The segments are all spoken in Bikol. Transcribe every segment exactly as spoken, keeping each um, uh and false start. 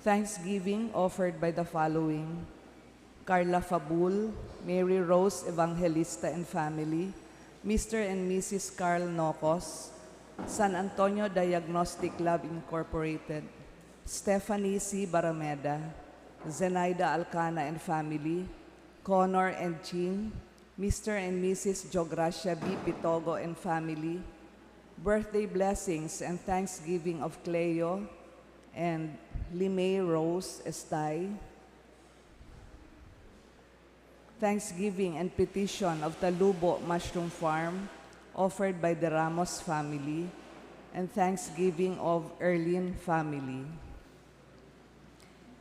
Thanksgiving offered by the following: Carla Fabul, Mary Rose Evangelista and family, Mister and Missus Carl Nocos, San Antonio Diagnostic Lab Incorporated, Stephanie C. Barameda, Zenaida Alcana and family, Connor and Jean, Mister and Missus Jogracia B. Pitogo and family, birthday blessings and thanksgiving of Cleo and Limay Rose Estay, thanksgiving and petition of Talubo Mushroom Farm, offered by the Ramos family, and thanksgiving of Erlin family.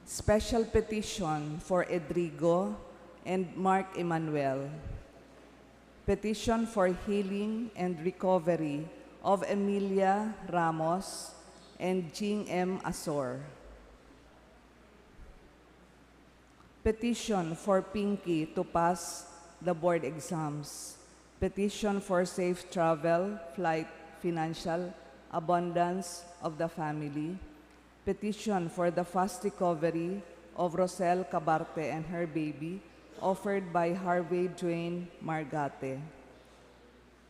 Special petition for Edrigo and Mark Emmanuel. Petition for healing and recovery of Emilia Ramos and Jing M. Asor. Petition for Pinky to pass the board exams. Petition for safe travel, flight, financial abundance of the family. Petition for the fast recovery of Rosel Cabarte and her baby, offered by Harvey Dwayne Margate.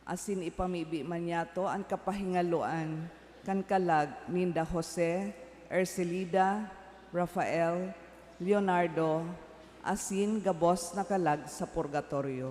Asin ipamibi man niyato an kapahingaloan kan kalag ninda Jose, Ercelida, Rafael, Leonardo, asin gabos na kalag sa purgatoryo.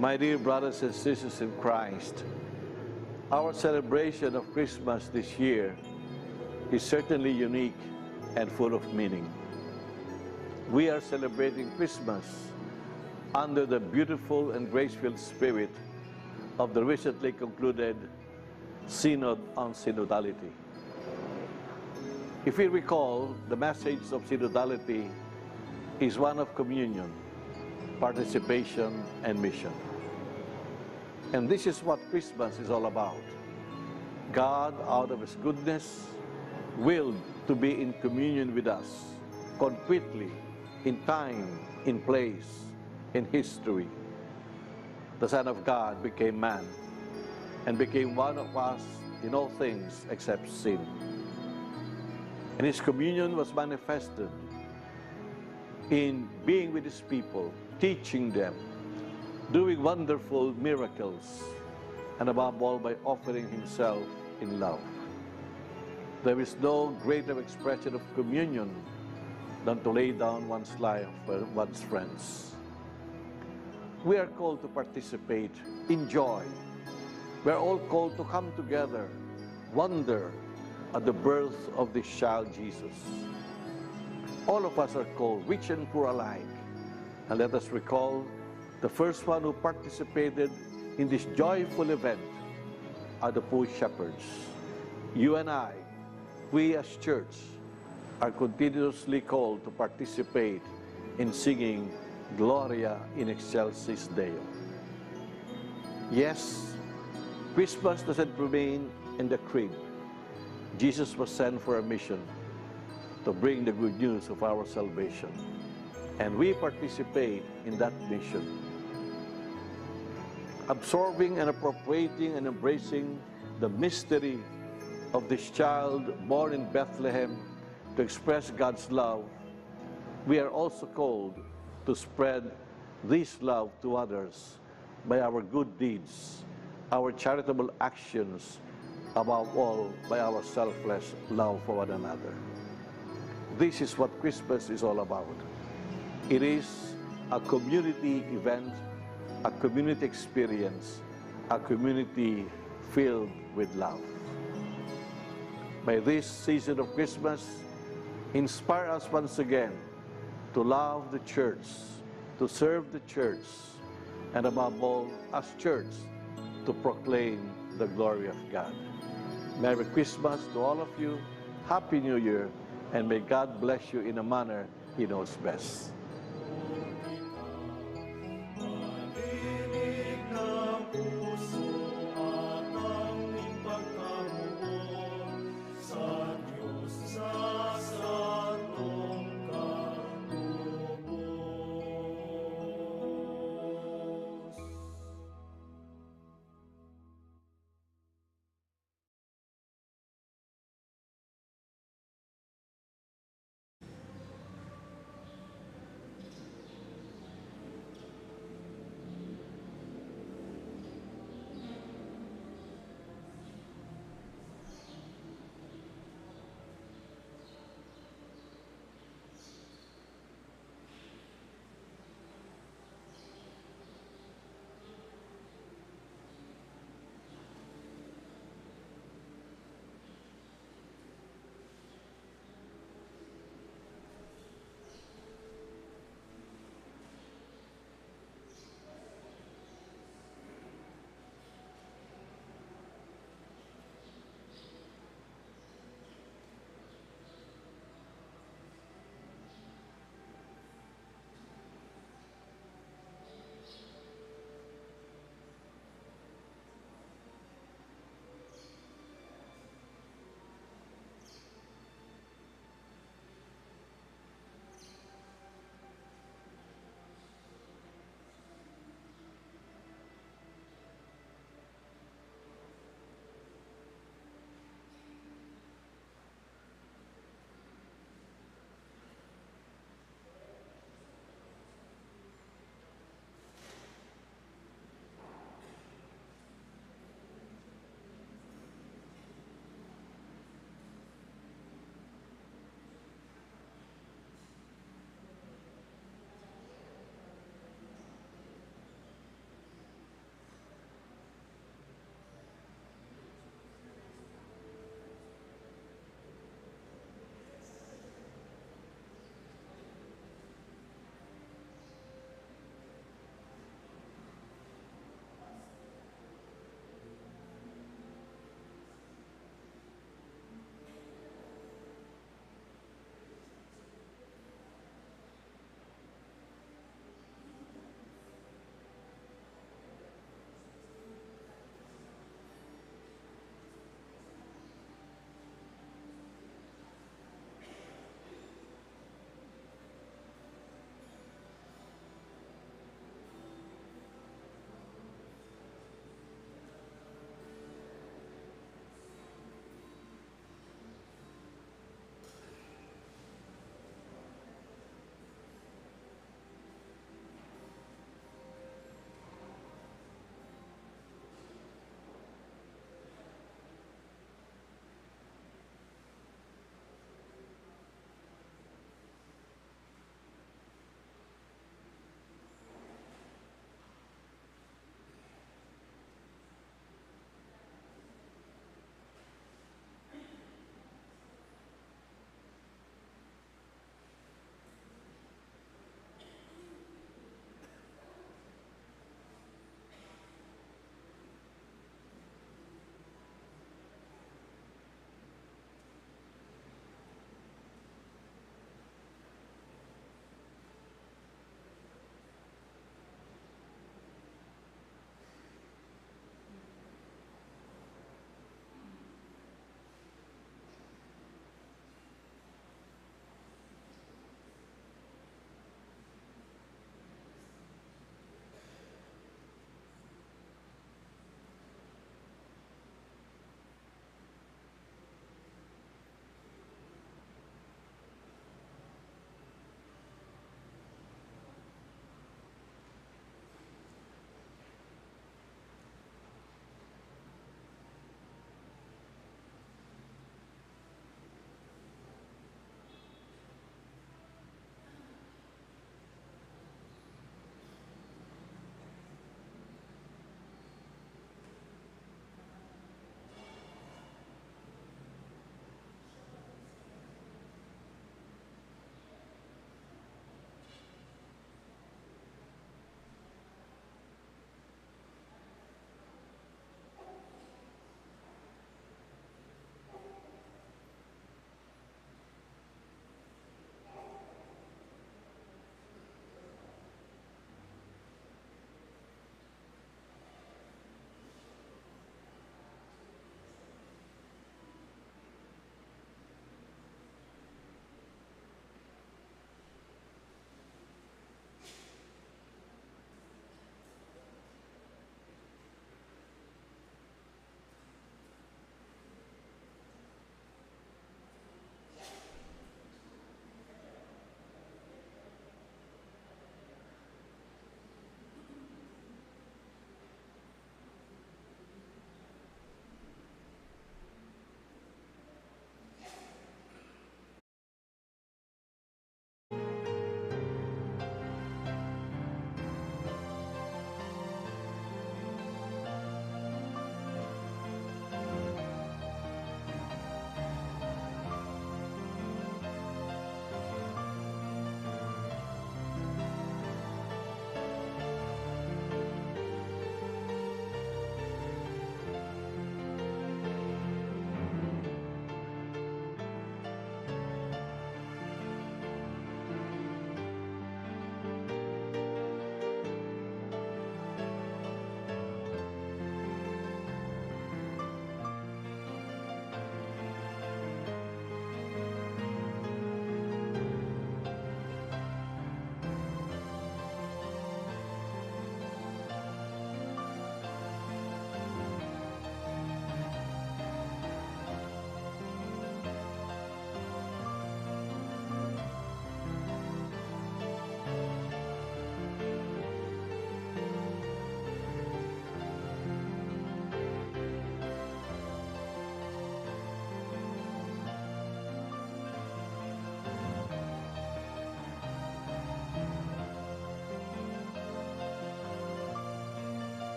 My dear brothers and sisters in Christ, our celebration of Christmas this year is certainly unique and full of meaning. We are celebrating Christmas under the beautiful and grace-filled spirit of the recently concluded Synod on Synodality. If we recall, the message of synodality is one of communion, participation, and mission. And this is what Christmas is all about. God, out of His goodness, willed to be in communion with us, concretely, in time, in place, in history. The Son of God became man and became one of us in all things except sin. And his communion was manifested in being with his people, teaching them, doing wonderful miracles, and above all, by offering himself in love. There is no greater expression of communion than to lay down one's life for one's friends. We are called to participate in joy. We are all called to come together, wonder at the birth of this child Jesus. All of us are called, rich and poor alike. And let us recall the first one who participated in this joyful event are the poor shepherds. You and I, we as church, are continuously called to participate in singing Gloria in Excelsis Deo. Yes, Christmas doesn't remain in the crib. Jesus was sent for a mission to bring the good news of our salvation. And we participate in that mission, absorbing and appropriating and embracing the mystery of this child born in Bethlehem to express God's love. We are also called to spread this love to others by our good deeds, our charitable actions, above all, by our selfless love for one another. This is what Christmas is all about. It is a community event, a community experience, a community filled with love. May this season of Christmas inspire us once again to love the church, to serve the church, and above all, as church, to proclaim the glory of God. Merry Christmas to all of you. Happy New Year, and may God bless you in a manner He knows best.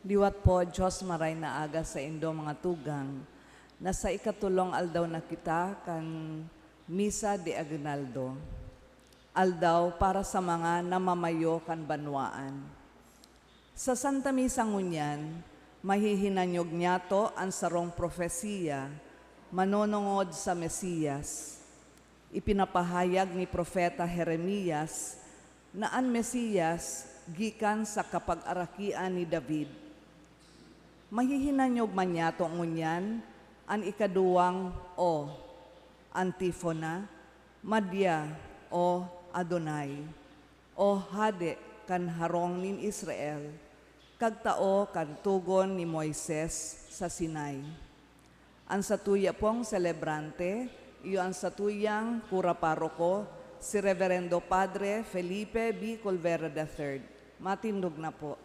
Liwat po, Diyos, maray na aga saindo, mga tugang, na sa ikatolong aldaw na kita kan Misa de Aguinaldo, aldaw para sa mga namamayo kan banwaan. Sa Santa Misa ngunyan, mahihinanyog niyato an sarong propesiya manonongod sa Mesiyas. Ipinapahayag ni Propeta Jeremias na an Mesiyas gikan sa kapag-arakian ni David. Mahihinanyog man niyato ngunyan an ikaduwang O, antifona, Madya, O Adonai, O Hade kan harong nin Israel, kagtao kan togon ni Moises sa Sinai. An satuya pong selebrante, iyo an satuyang kura paroko, si Reverendo Padre Felipe B. Colvera the third. Matindog na po.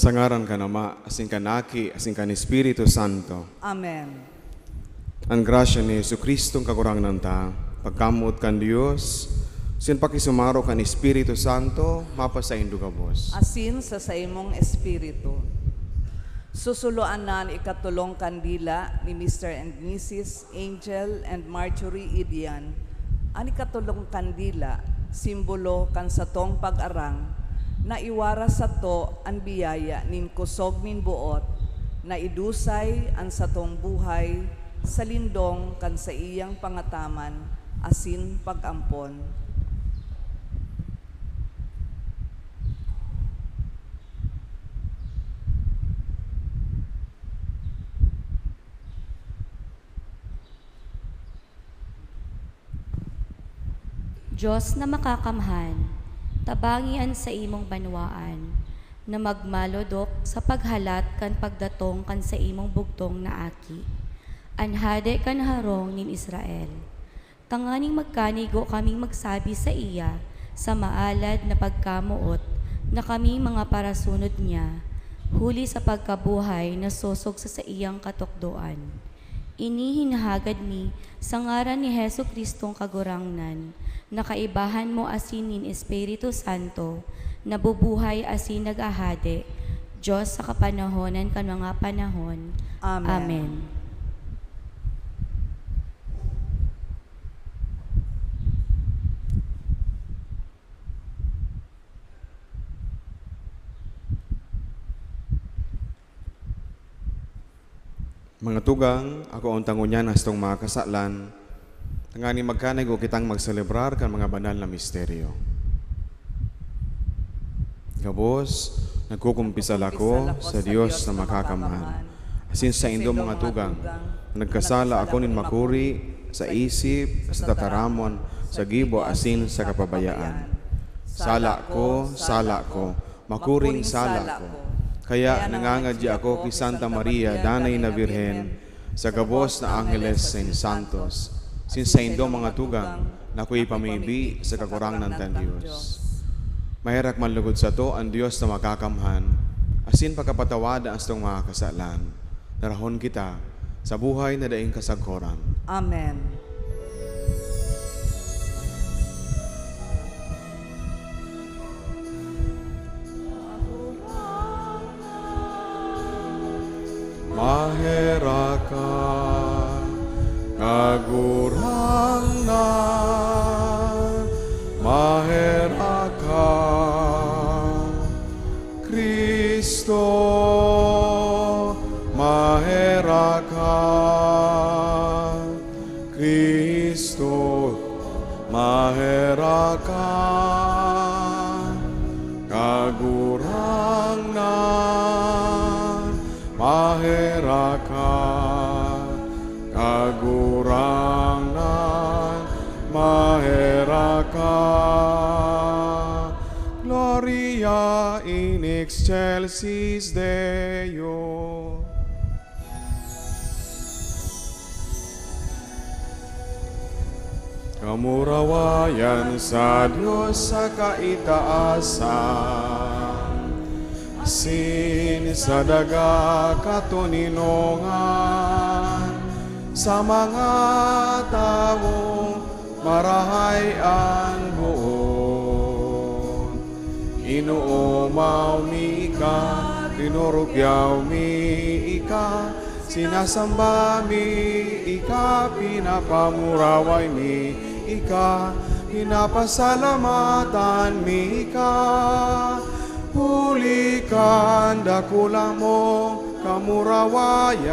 Sa ngaran kan Ama, asin kan Aki, asin kan Espiritu Santo. Amen. An grasya ni Jesu-Cristo, an Kagurangnan ta, pagkamoot kan Dios, asin pakisumaro kan Espiritu Santo, mapasaindo gabos. Asin sa saimong espiritu. Susuloan na an ikatolong kandila ni Mister and Missus Angel and Marjorie Idian. An ikatolong kandila, simbolo kan satong pag-arang na iwaras sato an biyaya nin kusog nin boot na idusay an satong buhay sa lindong kan saiyang pangataman asin pag-ampon. Dios na makakamhan, tabangi an saimong banwaan, na magmalodok sa paghalat kan pagdatong kan saimong bugtong na Aki, an Hade kan harong nin Israel. Tanganing magkanigo kaming magsabi saiya sa maalad na pagkamoot na kami mga parasunod niya, huli sa pagkabuhay na sosog sa saiyang katukdoan. Ini hinahagad mi sa ngaran ni Jesu-Cristong Kagurangnan, na kaibahan mo asin nin Espiritu Santo, nabubuhay asin naghahade, Dios sa kapanahonan kan mga panahon. Amen. Amen. Mga tugang, ako ang tango niyan hastong mga kasalan, tanganing magkanigo kitang magselebrar kan mga banal na misteryo. Gabos, nagkukumpisal ako sa Dios na makakamhan, asin saindo mga tugang, nagkasala ako nin makuri sa isip, sa tataramon, sa gibo asin sa kapabayaan. Sala ko, sala ko, makuring sala ko. Kaya nangangadya ako ki Santa Maria, Danay na Birhen, sa gabos na angheles asin santos, asin saindo mga tugang, na akoy ipamibi sa Kagurangnan kan Dios. Maherak man lugod sato an Dios na makakamhan, asin pakapatawad an satong mga kasalan. Narahon kita sa buhay na daing kasagkoran. Amen. Maherak ka, Kagurangnan, maherak ka, Cristo, maherak ka, Cristo, maherak ka, Kagurangnan, maherak ka, Kagurangnan, maherak ka. Gloria in excelsis Deo. Kamurawayan sa Dios sa kaitaasan, asin sa daga katoninongan, sa mga tawong marahay an boot. Inoomaw mi ika, rinorogyaw mi ika, sinasamba mi ika, pinapamuraway mi ika, pinapasalamatan mi ika, huli kan dakula mong kamurawayan.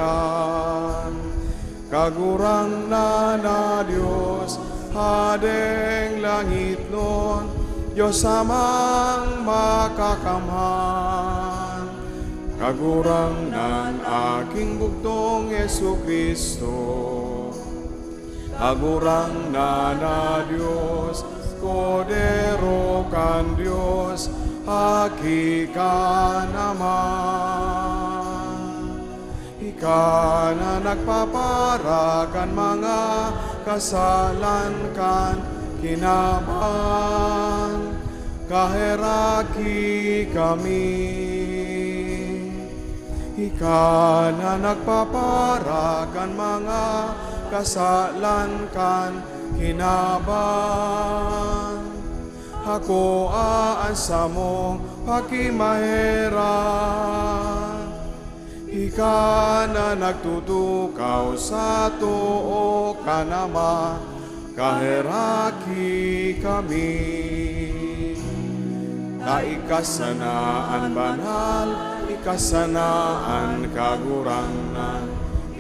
Kagurangnan na Dios, Hadeng langitnon, Dios Amang makakamhan, Kagurangnan, aking bugtong Jesu-Cristo. Kagurangnan na Dios, Kordero kan Dios, Aki kan Ama. Ika na nagpapara kan mga kasalan kan kinaban, kaheraki kami. Ika na nagpapara kan mga kasalan kan kinaban, hakoa an samong pakimaherak. Ika na nagtutukaw sa too kan Ama, kaheraki kami. Ta ika sana an banal, ika sana an kagurangnan,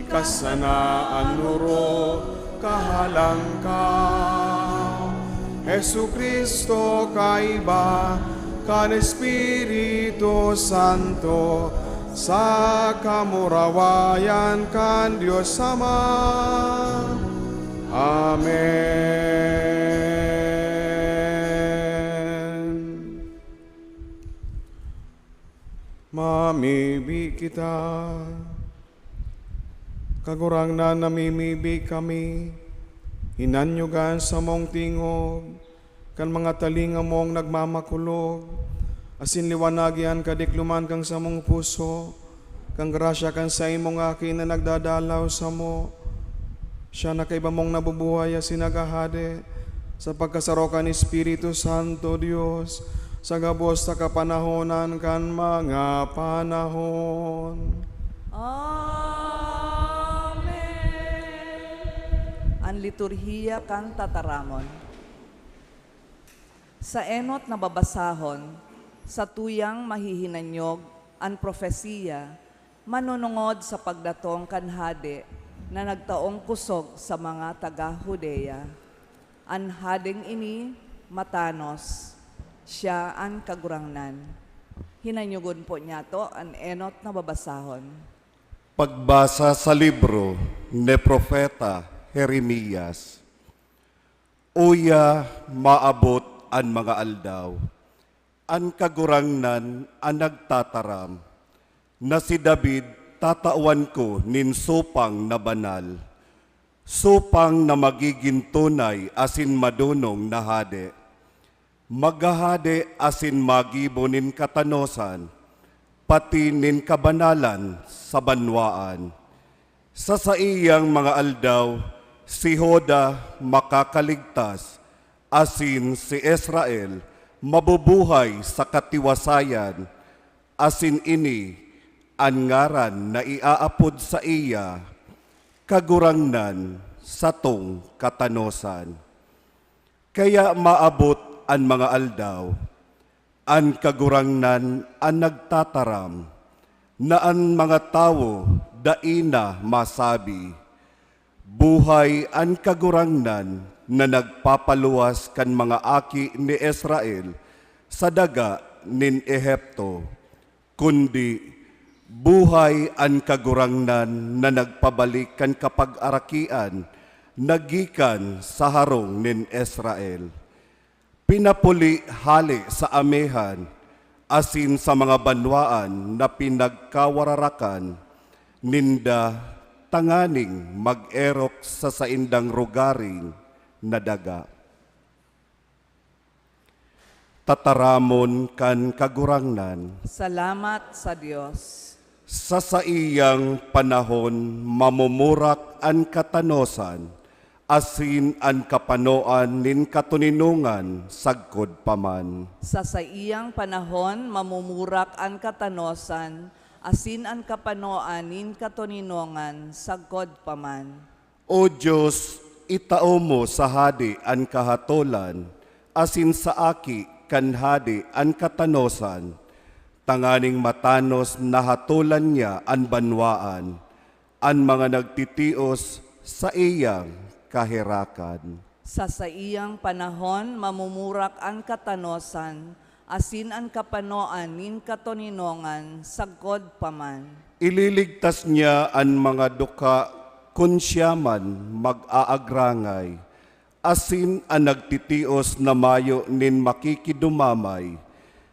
Ka sana an orog, kahalang ka, Jesu-Cristo, kaiba kan Espiritu Santo, sa kamurawayan kan Dios Ama. Amen. Mamibi kita. Kagurangnan, namimibi kami, hinanyog an samong tingog, kan mga talinga mong nagmamakulog, asin liwanagi an kadikloman kan samong puso, kan grasya kan saimong Aki na nagdadalaw samo. Siya na kaiba mong nabubuhay asin naghahade, sa pagkasaro kan Espiritu Santo, Dios, sa gabos na kapanahonan kan mga panahon. Amen. An liturhiya kan tataramon. Sa enot na babasahon, sa tuyang mahihinanyog an propesiya manunungod sa pagdatong kan hade na nagtaong kusog sa mga taga Judea. An hadeng ini matanos, siya an Kagurangnan. Hinanyogon po niyato an enot na babasahon. Pagbasa sa libro ni Propeta Jeremias. Uya, maabot an mga aldaw, an Kagurangnan an nagtataram, na si David tatawan ko nin supang na banal, supang na magigin tunay asin madonong na hade. Maghahade asin magibo nin katanosan, pati nin kabanalan sa banwaan. Sa saiyang mga aldaw, si Juda makakaligtas, asin si Israel mabubuhay sa katiwasayan, asin ini an ngaran na iaapod saiya, Kagurangnan satong katanosan. Kaya maabot an mga aldaw, an Kagurangnan an nagtataram, na an mga tawo dai na masabi, "Buhay an Kagurangnan na nagpapaluwas kan mga aki ni Israel sa daga nin Egipto," kundi, "Buhay an Kagurangnan na nagpabalik kan kapag-arakian na gikan sa harong nin Israel." Pinapuli hale sa amihan asin sa mga banwaan na pinagkawararakan ninda tanganing mag-erok sa saindang rogaring na daga. Tataramon kan Kagurangnan. Salamat sa Dios. Sa saiyang panahon, mamumurak an katanosan, asin an kapanoan nin katoninongan sagkod pa man. Sa saiyang panahon, mamumurak an katanosan, asin an kapanoan nin katoninongan sagkod pa man. O Dios, itao mo sa hade an kahatolan, asin sa aki kan hade an katanosan, tanganing matanos na hatolan niya an banwaan, an mga nagtitios saiyang kaherakan. Sa saiyang panahon, mamumurak an katanosan, asin an kapanoan nin katoninongan sagkod pa man. Ililigtas niya an mga dukha kun siya man mag-aagrangay, asin an nagtitios na mayo nin makikidumamay.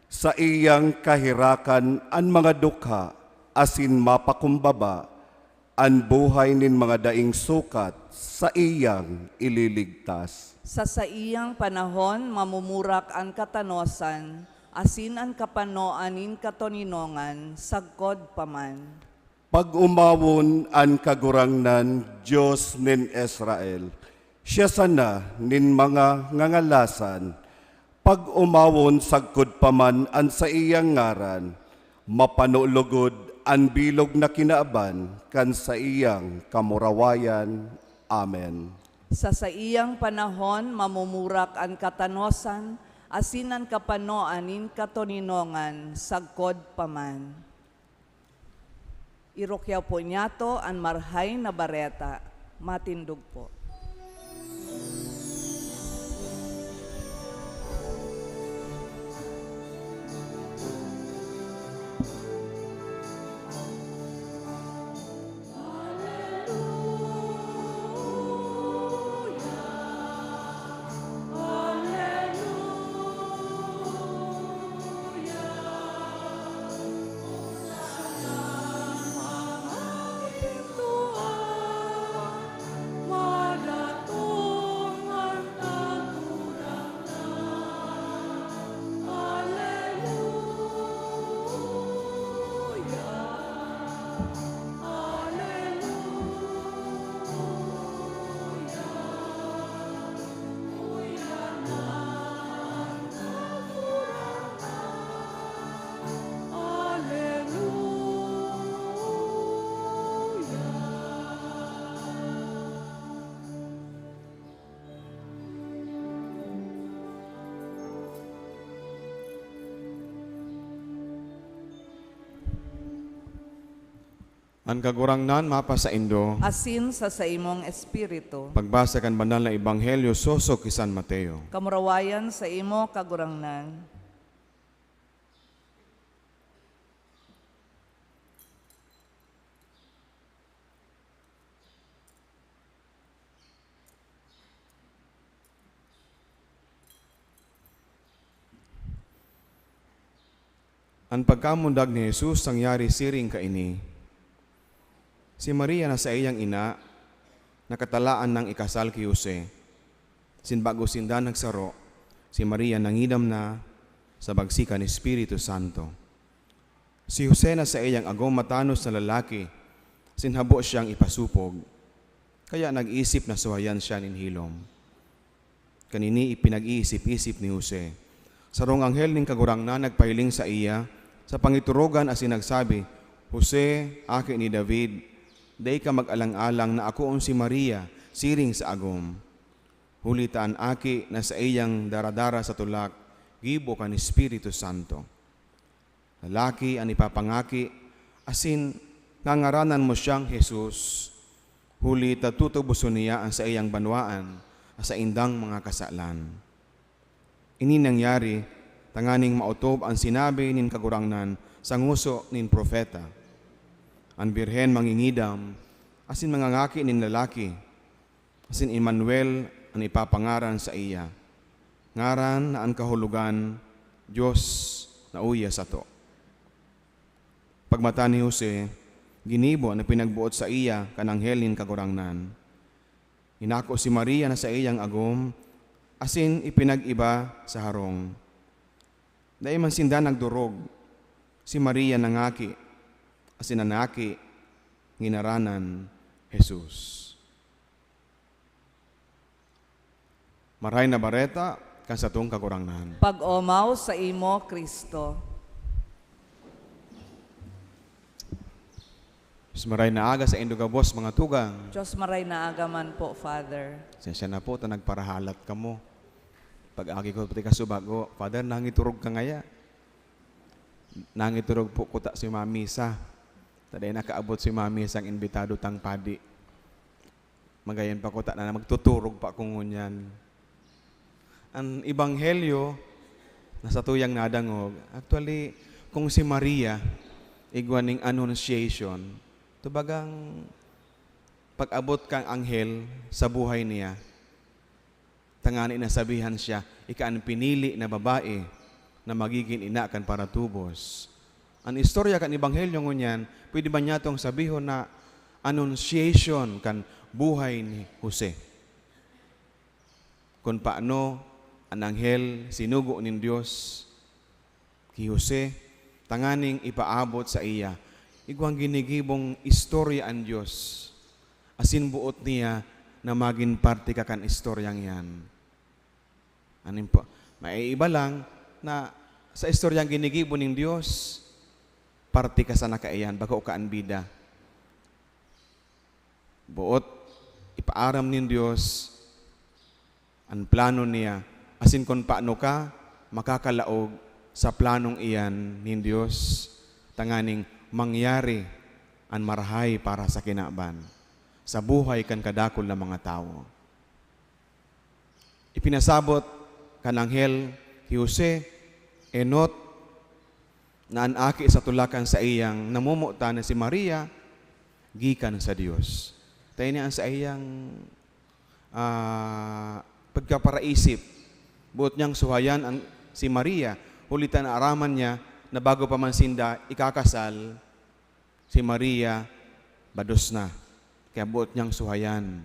Saiyang kaherakan an mga dukha asin mapakumbaba, an buhay nin mga daing sukat saiyang ililigtas. Sa saiyang panahon, mamumurak an katanosan, asin an kapanoan nin katoninongan sagkod pa man. Pag-omawon an Kagurangnan, Dios nin Israel, siya sana nin mga ngangalasan, pag-omawon sagkod pa man an saiyang ngaran, mapano logod an bilog na kinaban kan saiyang kamurawayan. Amen. Sa saiyang panahon, mamumurak an katanosan, asin an kapanoan nin katoninongan sagkod pa man. Irukyaw po niyato an Marahay na Bareta. Matindog po. An Kagurangnan mapasaindo. Asin sa saimong espiritu. Pagbasa kan Banal na Ebanghelyo sosog ki San Mateo. Kamurawayan saimo, Kagurangnan. An pagkamundag ni Jesus nangyari siring kaini. Si Maria na saiyang ina, nakatalaan nang ikasal ki Jose. Sin bago sinda nagsaro, si Maria nangidam na sa bagsi kan Espiritu Santo. Si Jose na saiyang agom matanos na lalaki, asin habo siyang ipasupog. Kaya nag-isip na suhayan siya nin hilom. Kanini ipinag-iisip-isip ni Jose. Sarong anghel nin Kagurangnan nagpahiling saiya sa pangiturugan asin nagsabi, "Jose, aki ni David, dai ka mag-alang-alang na akoon si Maria siring sa agom. Huli ta an aki na saiyang daradara sa tulak gibo kan Espiritu Santo. Lalaki an ipapangaki, asin ngangaranan mo siyang Jesus, huli ta tutuboson niya an saiyang banwaan sa saindang mga kasalan." Ini nangyari tanganing maotob an sinabi nin Kagurangnan sa ngoso nin propeta, "An birhen mangingidam asin mangangaki nin lalaki, asin Emmanuel an ipapangaran saiya." Ngaran na an kahulogan, "Dios na uya sato." Pagmata ni Jose, ginibo an ipinagboot saiya kan anghel nin Kagurangnan. Inako si Maria na saiyang agom, asin ipinag-iba sa harong. Dai man sinda nagdorog. Si Maria nangaki, asin an aki nginaranan Jesus. Marahay na Bareta kan satong Kagurangnan. Pag-omaw saimo, Cristo. Mas maray na aga saindo gabos, mga tugang. Diyos maray na aga man po, Father. Sensya na po ta nagparahalat kamo. Pag-agi ko pati kasubago, "Father, nangiturog ka ngaya?" Nangiturog po kuta si Mami sa. Ta dai nakaabot si Mami sa imbitado tang padi. Magayon pa kuta na magtuturog pa ako ngunyan. An ebanghelyo na satuyang nadangog, actually, kung si Maria, igwa ning Annunciation, tubagang pag-abot kan anghel sa buhay niya, tangani nasabihan siya, "Ika an pinili na babae na magigin ina kan paratubos." An istorya kan ebanghelyo ngunyan, pwede ba niyatong sabihon na annunciation kan buhay ni Jose? Kun paano an anghel sinugo nin Dios ki Jose tanganing ipaabot saiya igwang ginigibong istorya an Dios, asin boot niya na magin parte ka kan istoryang iyan. Aning po, maiiba lang na sa istoryang ginigibo nin Dios, parte ka sana kaiyan, bako ka an bida. Boot ipaaram nin Dios an plano niya, asin kun paano ka makakalaog sa planong iyan nin Dios, tanganing mangyari an marahay para sa kinaban, sa buhay kan kadakul na mga tawo. Ipinasabot kan anghel ki Jose, enot, na an aki sa tulak kan saiyang namomotan na si Maria gikan sa Dios. Ta ini an saiyang, ah, pagkaparaisip. Boot niyang suhayan an, si Maria, huli ta naaraman niya na bago pa man sinda ikakasal, si Maria bados na. Kaya boot niyang suhayan.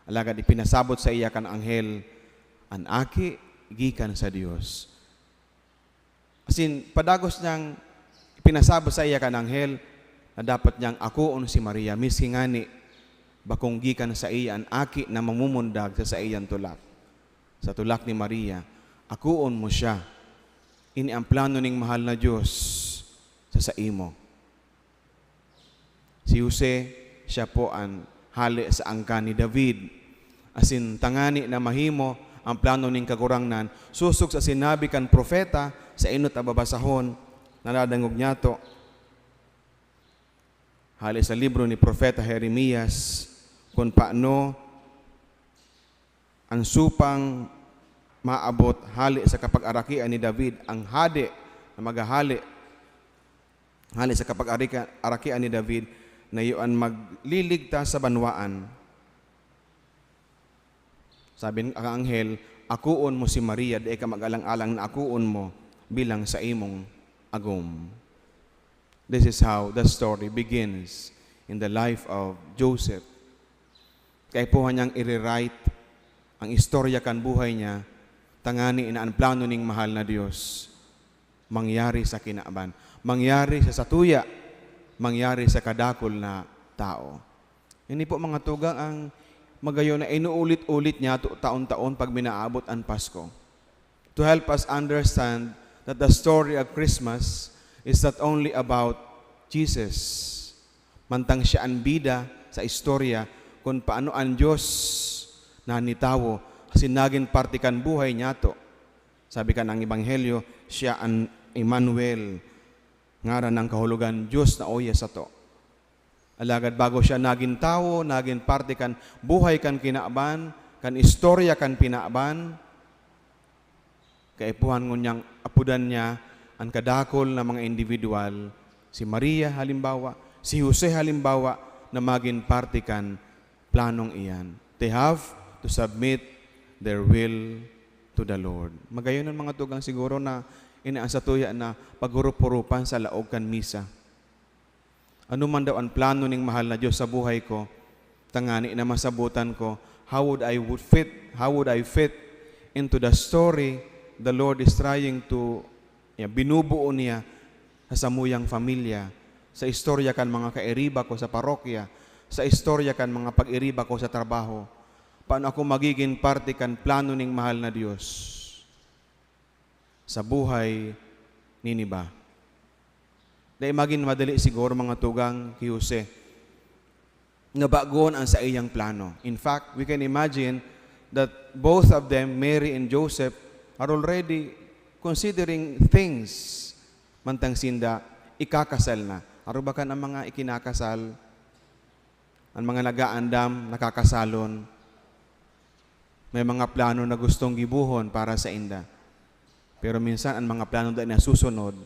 Alagad ipinasabot saiya kan anghel an aki gikan sa Dios. Asin padagos niyang ipinasabot saiya kan anghel na dapat niyang akoon si Maria, miski ngani bakong gikan saiya an aki na mamumundag sa saiyang tulak. Sa tulak ni Maria, akoon mo siya. Ini an plano ning mahal na Dios sa saimo. Si Jose, siya po an hale sa angkan ni David. Asin tangani na mahimo an plano ning Kagurangnan, sosog sa sinabi kan propeta sa enot na babasahon, nadadangog niyato. Hale sa libro ni Propeta Jeremias, kun paano an supang maabot hale sa kapag-arakian ni David, ang hade na maghahale hale sa kapag-arika-, arakian ni David, na iyo an magliligtas sa banwaan. Sabi ng anghel, "Akoon mo si Maria, dai ka mag-alang-alang na akoon mo bilang saimong agom." This is how the story begins in the life of Joseph. Kaipuhan niyang i-rewrite ang istorya kan buhay niya, tangani na an plano ning mahal na Dios mangyari sa kinaban, mangyari sa satuya, mangyari sa kadakul na tawo. Ini po, mga tugang, ang magayon na inuulit-ulit niyato taon-taon pag minaabot an Pasko. To help us understand that the story of Christmas is not only about Jesus, mantang siya an bida sa istorya kun paano an Dios na nitawo asin nagin parte kan buhay niyato. Sabi kan ang Ebanghelyo, siya an Emmanuel, ngaran ng kahulogan, Dios na oya sato. Alagad bago siya nagin tawo, nagin parte kan buhay kan kinaban, kan istorya kan pinaban, kaipuhan ngunyan apodan niya an kadakul na mga individual, si Maria halimbawa, si Jose halimbawa, na magin parte kan planong iyan. They have to submit their will to the Lord. Magayon an mga tugang siguro na ini an satuya na paghurup-hurupan sa laog kan misa. Ano man daw an plano ning mahal na Dios sa buhay ko, tangani na masabotan ko, how would I would fit, how would I fit into the story the Lord is trying to, ya, binubuo niya sa samuyang pamilya, sa istorya kan mga kairiba ko sa parokya, sa istorya kan mga pag-iriba ko sa trabaho? Paano ako magigin parte kan plano ning mahal na Dios sa buhay nin iba? Dai magin madali siguro, mga tugang, ki Jose, nga bagoon an saiyang plano. In fact, we can imagine that both of them, Mary and Joseph, are already considering things mantang sinda ikakasal na. Arog ba kan ang mga ikinakasal, an mga nag-aandam, nakakasalon, may mga plano na gustong gibohon para sainda. Pero minsan, an mga plano dai nasusunod.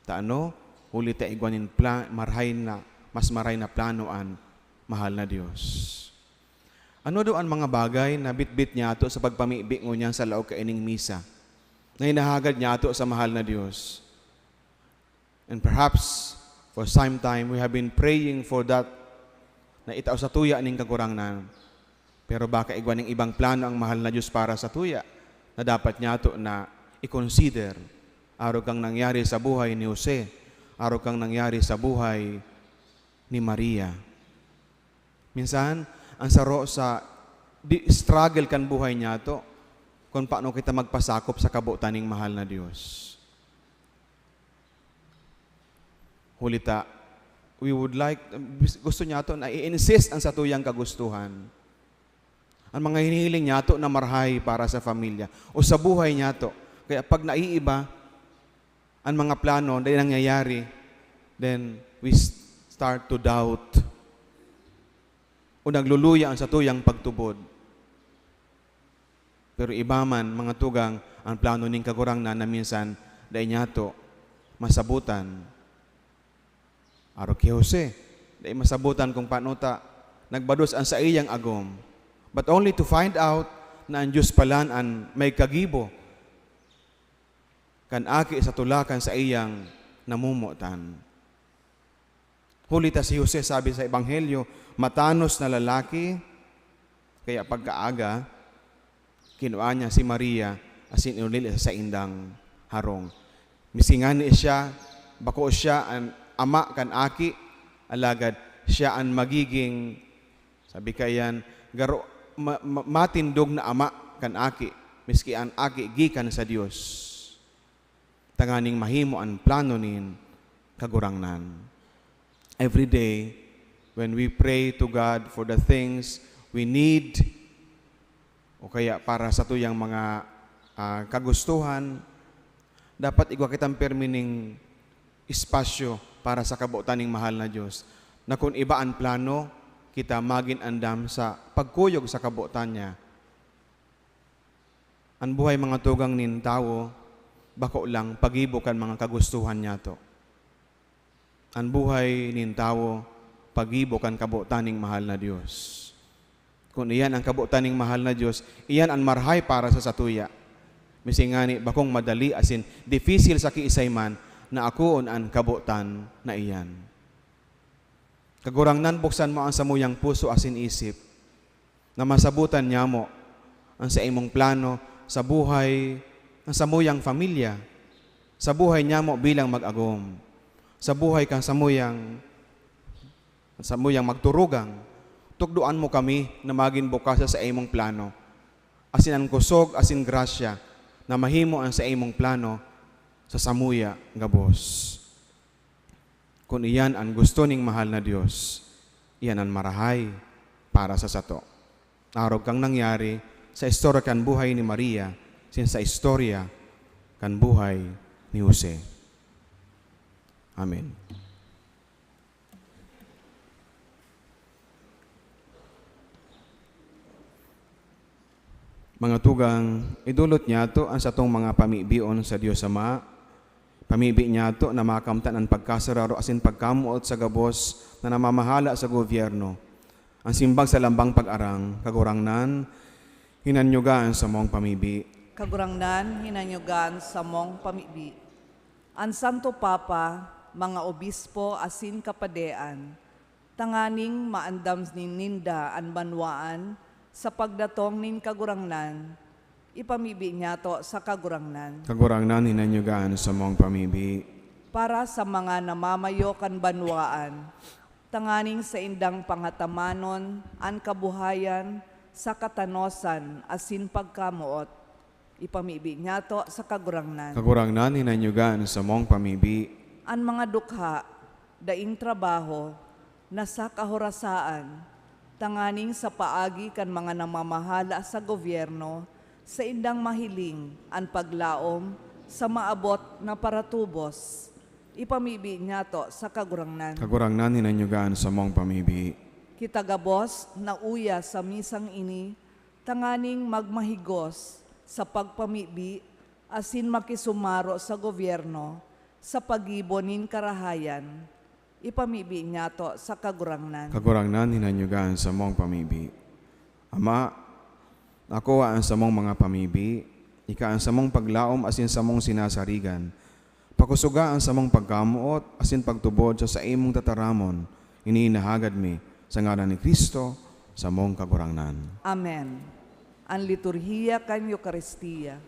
Ta ano? Huli ta igwa nin pla-, marahay na, mas marahay na plano an mahal na Dios. Ano daw an mga bagay na bitbit niyato sa pagpamibi ngunyan sa laog kaining misa, na hinahagad niyato sa mahal na Dios? And perhaps, for some time, we have been praying for that na itao satuya ning Kagurangnan. Pero baka igwa ning ibang plano ang mahal na Dios para satuya na dapat niyato na i-consider. Arog kang nangyari sa buhay ni Jose, arog kang nangyari sa buhay ni Maria. Minsan, ang saro sa di, struggle kan buhay niyato, kung paano kita magpasakop sa kabotan ning mahal na Dios. Huli ta, we would like, gusto niyato na i-insist ang satuyang kagustuhan. Ang mga hinihiling niyato na marahay para sa pamilya o sa buhay niyato. Kaya pag naiiba, ang mga plano dai nangyayari, then we s-, start to doubt o nagluluya an satuyang pagtubod. Pero iba man, mga tugang, an plano nin Kagurangnan na minsan dai niyato masabotan. Arog ki Jose, dai masabotan kung paano ta nagbados an saiyang agom, but only to find out na an Dios palan an may kagibo kan aki sa tula kan saiyang namomotan. Huli ta si Jose, sabi sa Ebanghelyo, matanos na lalaki, kaya pagkaaga, kinua niya si Maria asin inuli sa saindang harong. Miski ngani siya, bako siya an ama kan aki, alagad siya an magiging, sabi kaiyan, garo, ma-, ma-, matindog na ama kan aki, miski an aki gikan sa Dios, tanganing mahimo an plano nin Kagurangnan. Every day, when we pray to God for the things we need, o kaya para sa tuyang mga, ah, kagustuhan, dapat igwa kitang permi ning espasyo para sa kabotan ning mahal na Dios, na kun iba an plano, kita magin andam sa pagkuyog sa kabotan niya. An buhay, mga tugang, nin tawo bako lang pagibo kan mga kagustuhan niyato. An buhay nin tawo pagibo kan kabotan ning mahal na Dios. Kun iyan an kabotan ning mahal na Dios, iyan an marahay para sa satuya. Miski ngani bakong madali asin dipisil sa kiisay man na akoon an kabotan na iyan. Kagurangnan, buksan mo an samuyang puso asin isip, na masabotan nyamo an saimong plano sa buhay kan samuyang pamilya, sa buhay nyamo bilang mag-agom, sa buhay kan samuyang, samuyang magturugang. Tukdoan mo kami na magin bukas sa saimong plano, asin an kusog asin grasya na mahimo an saimong plano sa samuya gabos. Kun iyan an gusto ning mahal na Dios, iyan an marahay para sa sato. Arog kang nangyari sa istorya kan buhay ni Maria, asin sa istorya kan buhay ni Jose. Amen. Mga tugang, idolot niyato an satong mga pamibion sa Dios Ama. Pamibi niyato na makamtan an pagkasararo asin pagkamoot sa gabos na namamahala sa gobyerno. An simbag sa lambang pag-arang, Kagurangnan, hinanyuga an samong pamibi. Kagurangnan, hinanyuga an samong pamibi. An Santo Papa, mga obispo asin kapadean, tanganing maandam nin-, ninda an banwaan sa pagdatong nin Kagurangnan, ipamibi niyato sa Kagurangnan. Kagurangnan, hinanyuga an samong pamibi. Para sa mga namamayo kan banwaan, tanganing saindang panghatamanon an kabuhayan sa katanosan asin pagkamoot, ipamibi niyato sa Kagurangnan. Kagurangnan, hinanyuga an samong pamibi. An mga dukha, daing trabaho, na sa kahorasaan, tanganing sa paagi kan mga namamahala sa gobyerno, saindang mahiling an paglaom sa maabot na paratubos, ipamibi niyato sa Kagurangnan. Kagurangnan, hinanyuga an samong pamibi. Kita gabos na uya sa misang ini, tanganing magmahigos sa pagpamibi asin makisumaro sa gobyerno sa paggibo nin karahayan, ipamibi niyato sa Kagurangnan. Kagurangnan, hinanyuga an samong pamibi. Ama, akoa an samong mga pamibi, ika an samong paglaom asin samong sinasarigan. Pakusoga an samong pagkamoot asin pagtubod sa saimong tataramon. Ini inahagad mi sa ngaran ni Cristo, samong Kagurangnan. Amen. An liturhiya kan Eukaristia.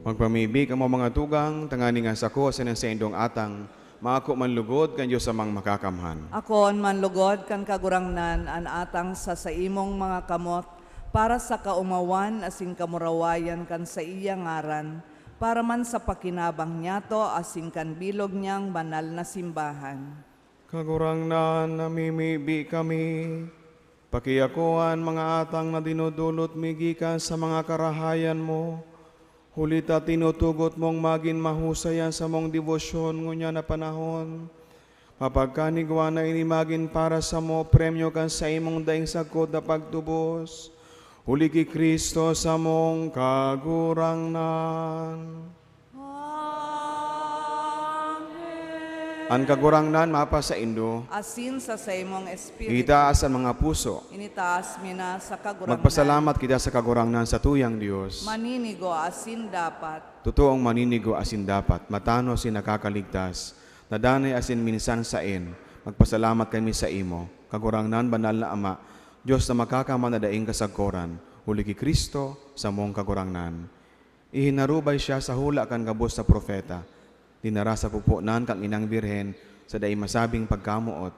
Magpamibi kamo, mga tugang, tanganing an sako asin an saindong atang maako man lugod kan Dios Amang Makakamhan. Akoon man lugod kan Kagurangnan an atang sa saimong mga kamot, para sa kaomawan asin kamurawayan kan saiya ngaran, para man sa pakinabang niyato asin kan bilog niyang banal na simbahan. Kagurangnan, namimibi kami. Pakiakoa an mga atang na dinodolot mi gikan sa mga karahayan mo, huli ta tinutugot mong magin mahusay an samong debosyon ngunyan na panahon. Mapagkanigwa na ini magin para samo premyo kan saimong daing sagkod na pagtubos, huli ki Cristo samong Kagurangnan. Amen. An Kagurangnan mapasaindo. Asin sa saimong espiritu. Itaas an mga puso. Initaas mi na sa Kagurangnan. Magpasalamat kita sa Kagurangnan, satuyang Dios. Maninigo asin dapat. Totoong maninigo asin dapat, matanos asin nakakaligtas, na danay asin minsan saen, magpasalamat kami saimo, Kagurangnan, Banal na Ama, Dios na makakamhan na daing kasagkoran, huli ki Cristo, samong Kagurangnan. Ihinarubay siya sa hula kan gabos na propeta, dinara sa puponan kan inang birhen sa dai masabing pagkamoot.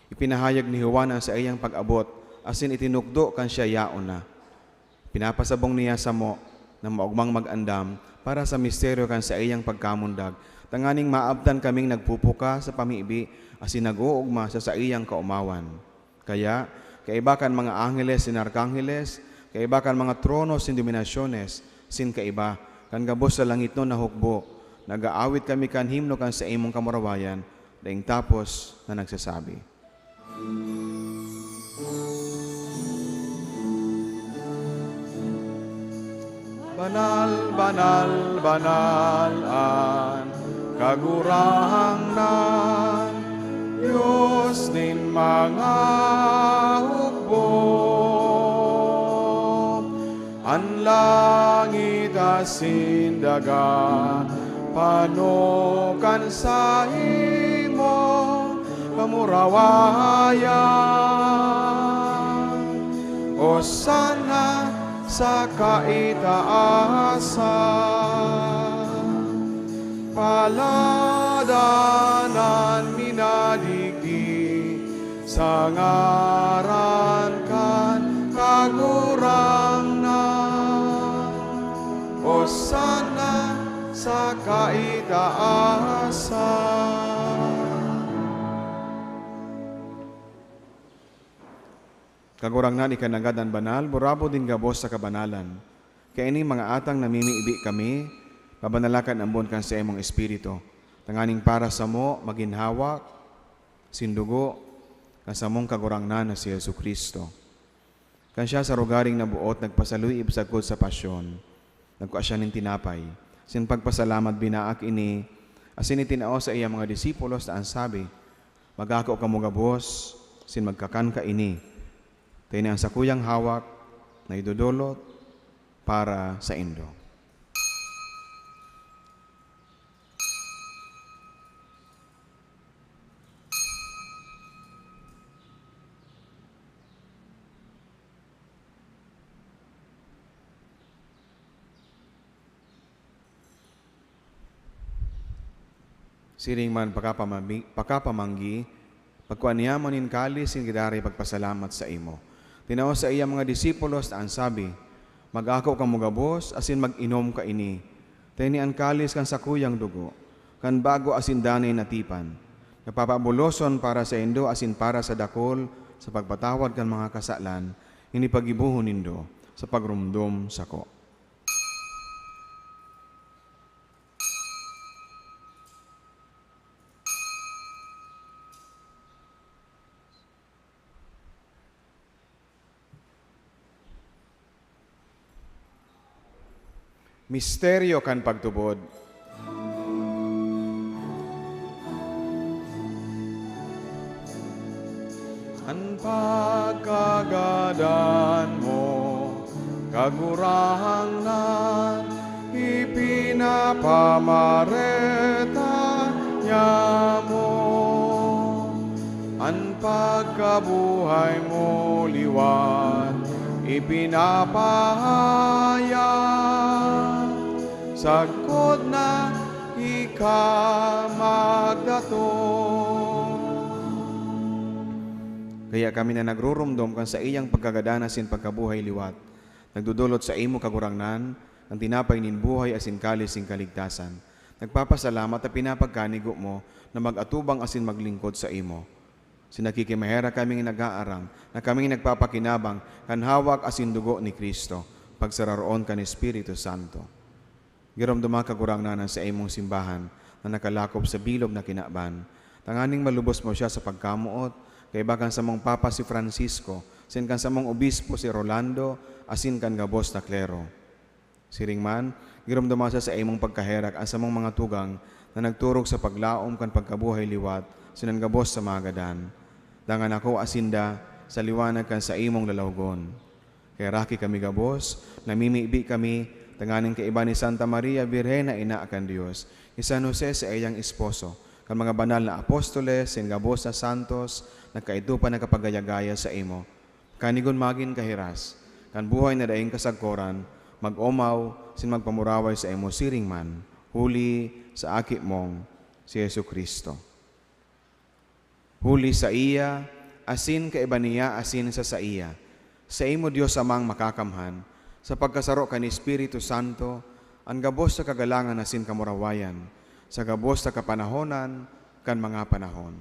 Ipinahayag ni Juan an saiyang pag-abot, asin itinukdo kan siya yaon na. Pinapasabong niya samo na maogmang mag-andam para sa misteryo kan saiyang pagkamundag, tanganing maabtan kaming nagpupuka sa pamibi asin nag-oogma sa saiyang kaomawan. Kaya, kaiba kan mga angheles nin arkangheles, kaiba kan mga trono nin dominasyones, asin kaiba kan gabos sa langitnon na hukbo, nag-aawit kami kan himno kan saimong kamurawayan, daing tapos na nagsasabi, "Banal, banal, banal an Kagurangnan, Dios nin mga hukbo. An langit asin daga pano kan saimong kamurawayan. Osana sa kaitaasan. Paladan an minadigdi sa ngaran kan Kagurangnan. Osana sa kaitaasan." Kagurangnan, ika nanggad an banal, burabod nin gabos sa kabanalan. Kaya ini, mga atang, namimibi kami, pabanala kan ambon kan saimong Espiritu, tanganing para samo magin hawak nin dugo kan samong Kagurangnan na si Jesu-Cristo. Kan siya sa rogaring naboot nagpasaluib sagkod sa pasyon, nagkua siya nin tinapay, asin pagpasalamat, binaak ini, asin itinao sa iya mga disipulos, ta an sabi, "Mag-ako kamo gabos, asin magkakan kaini, ta ini an sakuyang hawak na idodolot para saindo." Siring man pakapamami-, pakapamanggi, pagkua niya man nin kalis, nin giraray pagpasalamat saimo. Tinao sa iya mga disipulos, ta an sabi, "Mag-ako kamo gabos, asin mag-inom kaini. Ta ini an kalis kan sakuyang dugo, kan bago asin danay na tipan, na papabuloson para saindo asin para sa dakul sa pagpatawad kan mga kasalan, ini paggibohon nindo sa pagromdom sako." Misteryo kan pagtubod. An pagkagadan mo, Kagurangnan, ipinapamareta niamo. An pagkabuhay mo liwat ipinapahayag. sagkod na ika magdatong. Kaya kami na nagrurumdom kan saiyang pagkagadan asin pagkabuhay liwat, nagdodolot saimo, Kagurangnan, kan tinapay nin buhay asin kalis nin kaligtasan. Nagpapasalamat ta pinapagkanigo mo na mag-atubang asin maglingkod saimo. Asin nakikimaherak kaming nag-aaram na kaming nagpapakinabang kan hawak asin dugo ni Cristo, pagsararoon kan Espiritu Santo. Giromdoma, Kagurangnan, an saimong simbahan na nakalakop sa bilog na kinaban, tanganing malubos mo siya sa pagkamoot, kaiba kan samong Papa si Francisco, asin kan samong Obispo si Rolando, asin kan gabos na klero. Siring man, giromdoma sa saimong pagkaherak an samong mga tugang na nagturog sa paglaom kan pagkabuhay liwat asin an gabos sa mga gadan. Dangan akoa sinda sa liwanag kan saimong lalawgon. Kaya raki kami gabos, namimibi kami, tanganing kaiba ni Santa Maria, Birhen na ina kan Dios, ni San Jose, saiyang esposo, kan mga banal na apostoles, asin gabos na santos, na kaidto pa nakapagaya-gaya saimo. Kanigon magin kahiras kan buhay na daing kasagkoran, mag-omaw asin magpamuraway saimo siring man, huli sa Aki mong si Jesu-Cristo. Huli saiya, asin kaiba niya, asin sa saiya, saimo, Dios Amang Makakamhan, sa pagkasaro kan Espiritu Santo, an gabos na kagalangan asin kamurawayan, sa gabos na kapanahonan kan mga panahon.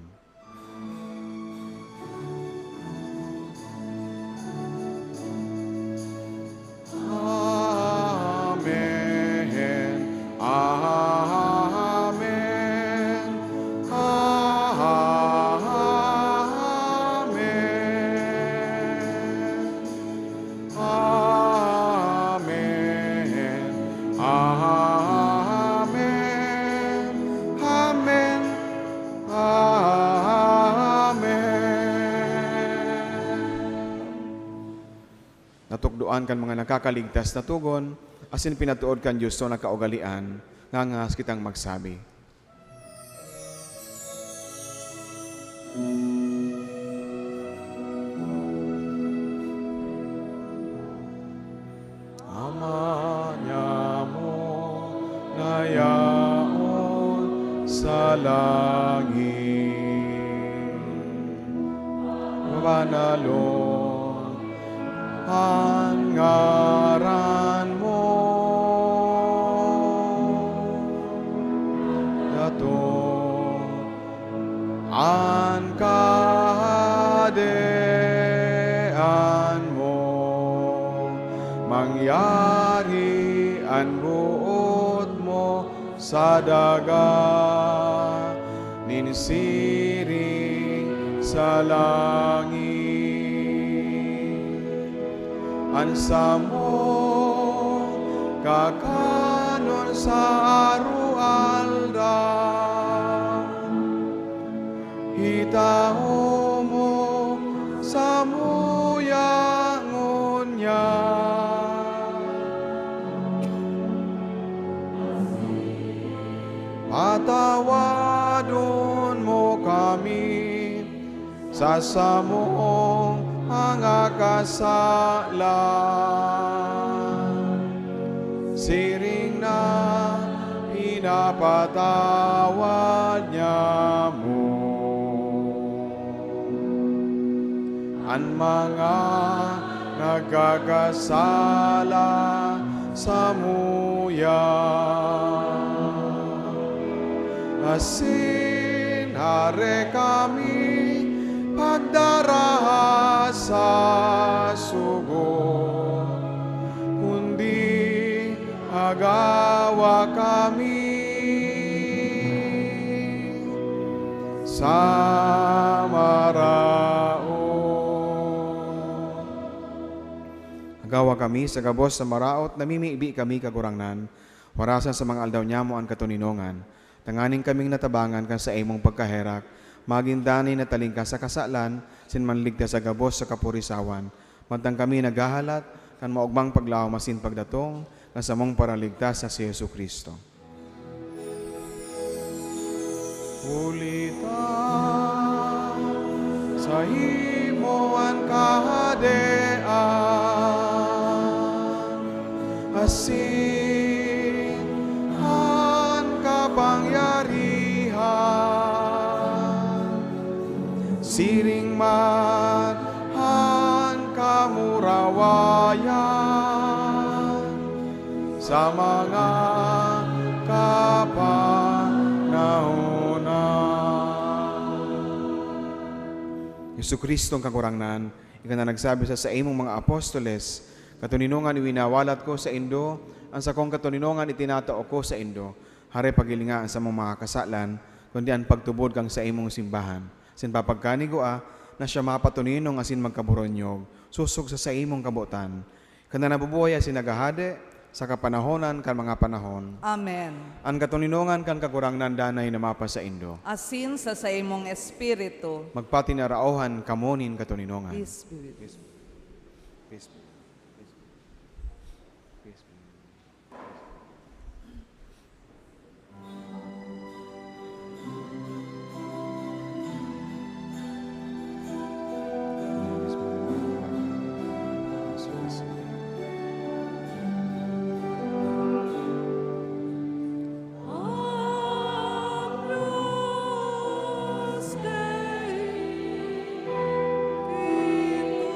Amen. Amen. Amen. Amen. Amen. Amen. Amen. Natukdoan kan mga nakakaligtas na togon, asin pinatood kan Dios na kaugalean, ngangahas kitang magsabi. Ama niamo na yaon sa langit, banalon an ngaran mo, datong an kahadean mo, mangyari an boot mo sa daga nin siring sa langit. An samong kakanon sa aroaldaw, itao mo samuya ngunyan. Patawadon mo kami sa samong mga kasalan, siring na pinapatawad niamo an mga nagkakasala samuya. Asin hare kami pagdaraha sa sugo, kundi agawa kami sa maraot. Agawa kami sa gabos na maraot, namimibi kami, Kagurangnan, warasan sa mga aldaw niamo an katoninongan, tanganing kaming natabangan kan saimong pagkaherak, magin danay na talingkas sa kasalan, asin manligtas sa gabos sa kapurisawan, mantang kami naghahalat kan maogmang paglaom asin pagdatong kan samong Paraligtas na si Jesu-Cristo. Huli ta saimo an kahadean, asin sa mga kapanahonan. Jesu-Cristo ang Kagurangnan, ika na nagsabi sa saimong mga apostoles, "Katoninongan iwinawalat ko saindo, an sakong katoninongan itinatao ko saindo." Hare, paghilinga an samong mga kasalan, kundi an pagtubod kan saimong simbahan. Asin papagkanigua na siya mapatoninong asin magkaboronyog, sosog sa saimong kabotan. Ika na nabubuhay asin naghahade sa kapanahonan kan mga panahon. Amen. An katoninongan kan Kagurangnan danay na mapasaindo. Asin sa saimong espiritu. Magpatinaraohan kamo nin katoninongan. Peace be with you. Peace be. Peace be. Peace be.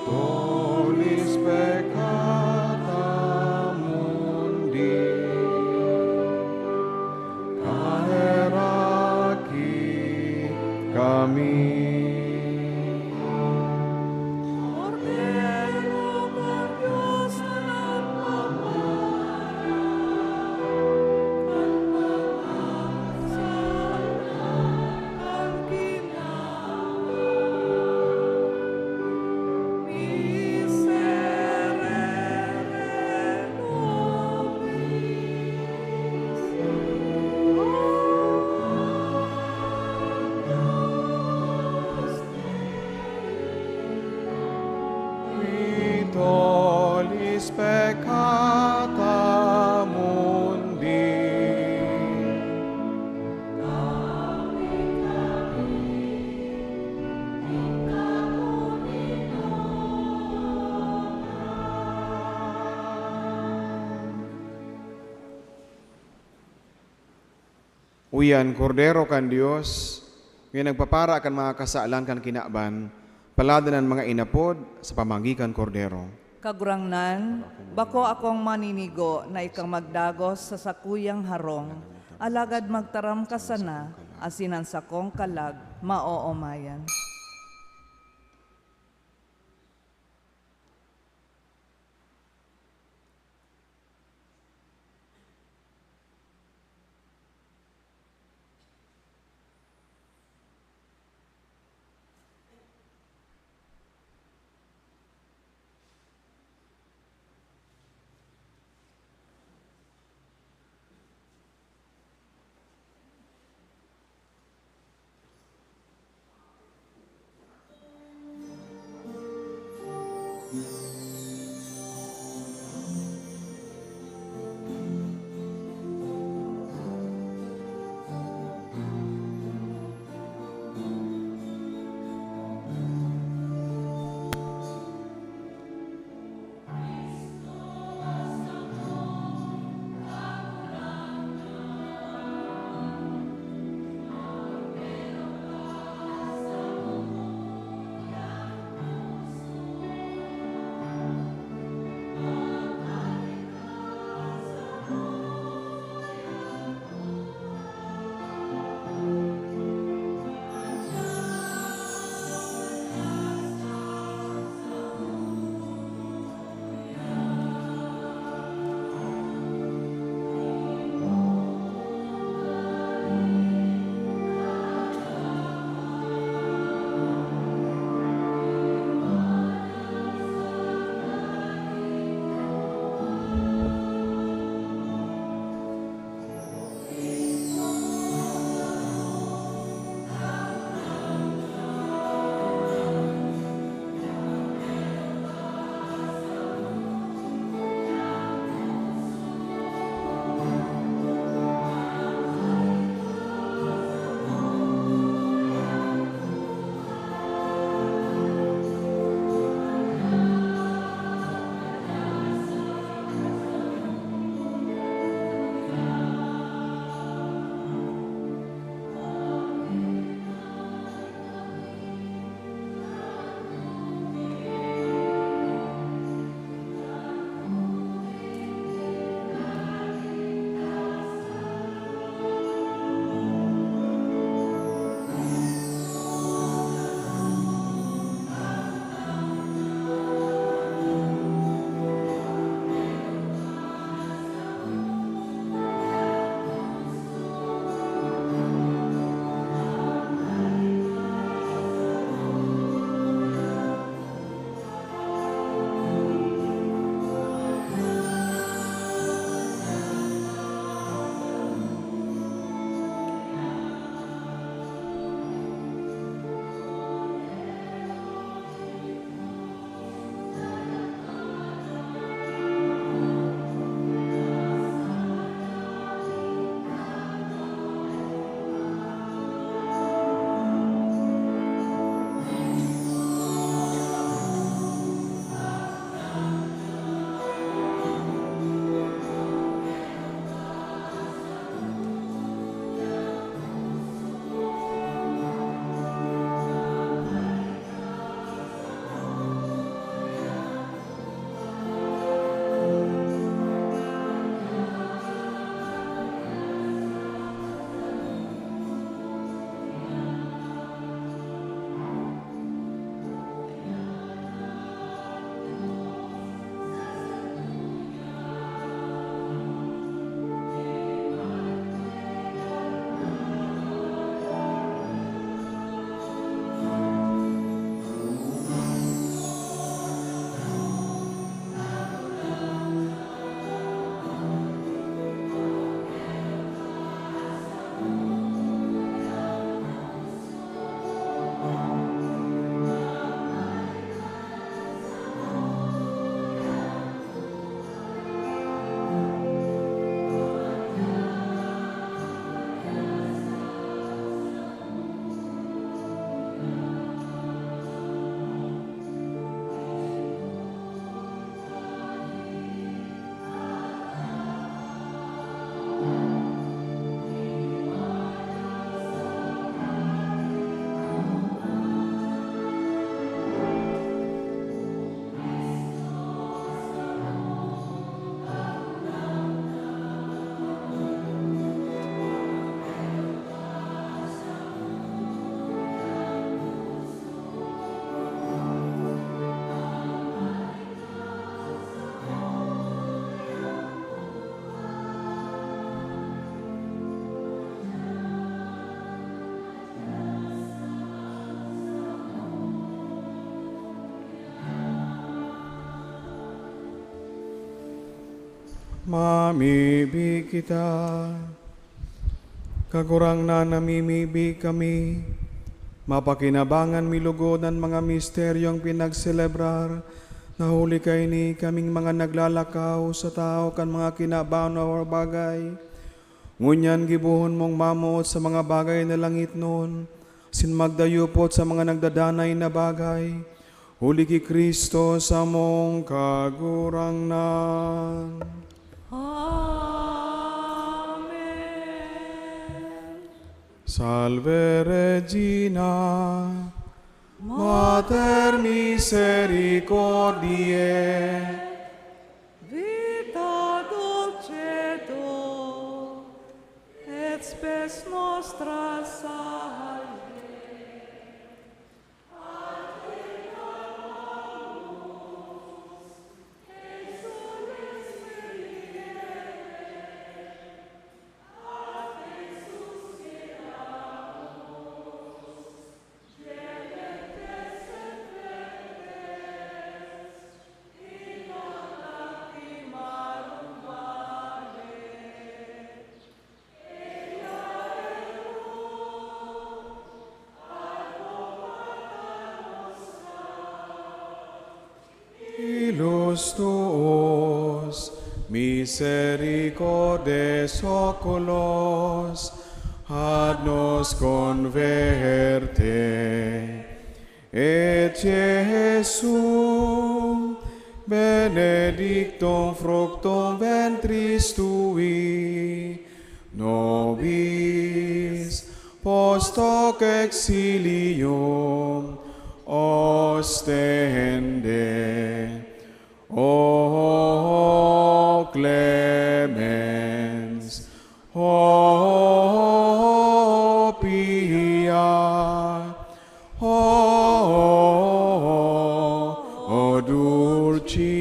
Tollis peccata mundi, kaheraki kami. Kordero kan Dios na nagpapara kan mga sala kan Qui tollis peccata mundi. Uya an Kordero kan Dios, nga nagpapara kan mga kasalan kan kinaban, paladan an mga inapod sa pamagi kan Kordero. Kagurangnan, bako akong maninigo na ika magdagos sa sakuyang harong, alagad magtaram ka sana, asin an sakong kalag maoomayan. Mamibi kita. Kagurangnan, namimibi kami. Mapakinabangan mi lugod an mga misteryong pinagselebrar, na huli kaini kaming mga naglalakaw sa tao kan mga kinaban na bagay. Ngunyan gibohon mong mamoot sa mga bagay na langitnon, asin magdayupot sa mga nagdadanay na bagay, huli ki Cristo samong Kagurangnan. Amen. Salve Regina, Mater misericordiae, Vita dulcedo et spes nostra salve. Hilos toos, misericordes oculos, haz nos converte. Et Jesum, benedictum fructum ventris tui, nobis post hoc exilium ostende. O clemens, O pia, O dulcis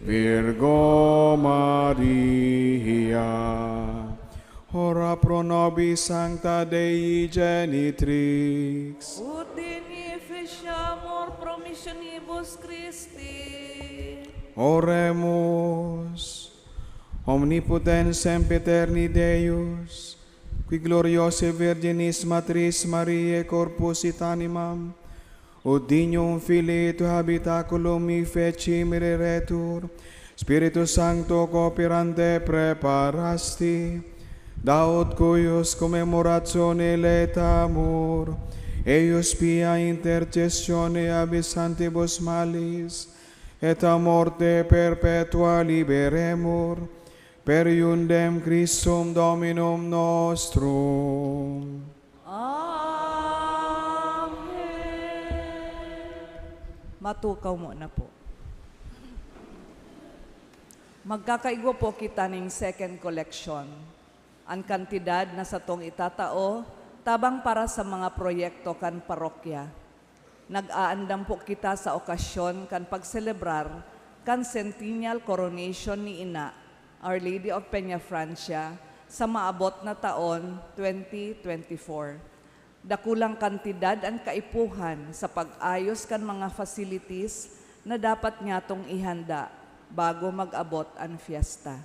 Virgo Maria. Ora pro nobis Sancta Dei Genitrix. Ut dignificiamur promissionibus Christi. Oremus. Omnipotens sempiterni Deus, qui gloriosae Virginis Matrice Mariae corpus et animam, ut dignum filii tui habitaculum mi feci mireretur, Spiritus Sancto cooperante preparasti, da ut cuius commemoratione laetamur, eius pia intercessione ab santibus malis, et a morte perpetua liberemur, per eundem Christum Dominum nostrum. Amen. Matukaw muna po. Magkakaigwa po kita ning second collection. An kantidad na satong itatao tabang para sa mga proyekto kan parokya. Nag-aandam po kita sa okasyon kan pagselebrar kan Centennial Coronation ni Ina, Our Lady of Peñafrancia, sa maabot na taon, twenty twenty-four. Dakulang kantidad an kaipuhan sa pag-ayos kan mga facilities na dapat nyatong ihanda bago mag-abot an fiesta.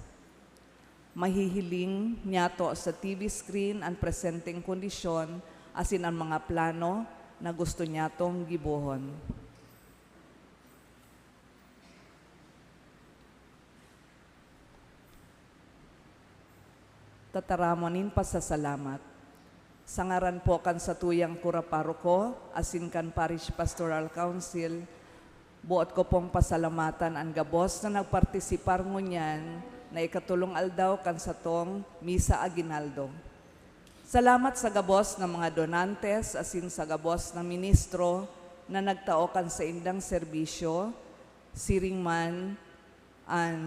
Mahihiling nyato sa T V screen an presenteng kondisyon asin an mga plano na gusto nyatong gibohon. Tataramon nin pasasalamat. Sa ngaran po kan satuyang kura paroko asin kan Parish Pastoral Council, boot ko pong pasalamatan an gabos na nagpartisipar ngunyan na ikatolong aldaw kan satong Misa Aguinaldo. Salamat sa gabos na mga donantes asin sa gabos na ministro na nagtao kan saindang serbisyo, siring man an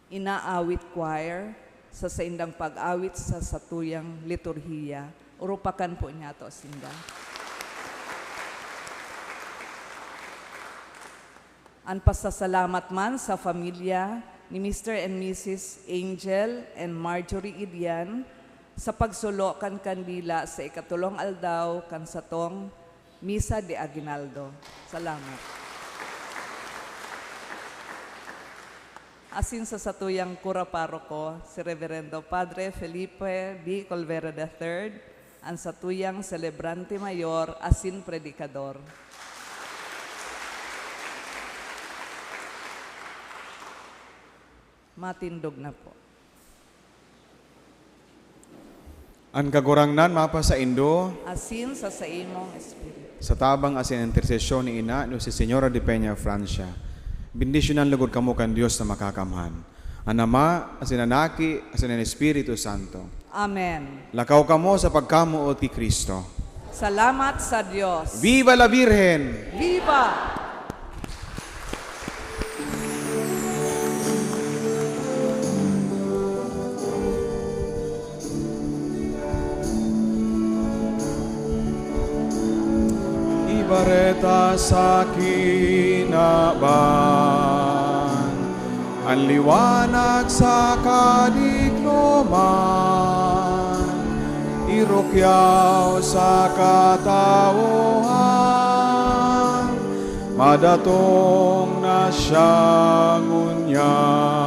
Inaawit Choir sa saindang pag-awit sa satuyang liturhiya. Urupakan po niyato sinda. An pasasalamat man sa familya ni Mister and Missus Angel and Marjorie Ilian sa pagsulo kan kandila sa ikatolong aldaw kan satong Misa de Aguinaldo. Salamat. Asin sa satuyang kura paroko, si Reverendo Padre Felipe B. Colvera the third, an satuyang selebrante mayor asin predikador. Matindog na po. An Kagurangnan mapasaindo. Asin sa saimong espiritu. Sa tabang asin intersesyon ni Ina ni Jose Señora de Peña Francia, bendisyonan lugod kamo kan Dios na Makakamhan, an Ama, asin an Aki, asin an Espiritu Santo. Amen. Lakaw kamo sa pagkamoot ki Cristo. Salamat sa Dios. Viva la Virgen! Viva! Ibareta sa kinaban an liwanag sa kadikloman, irukyaw sa katauhan, madatong na siya ngunyan.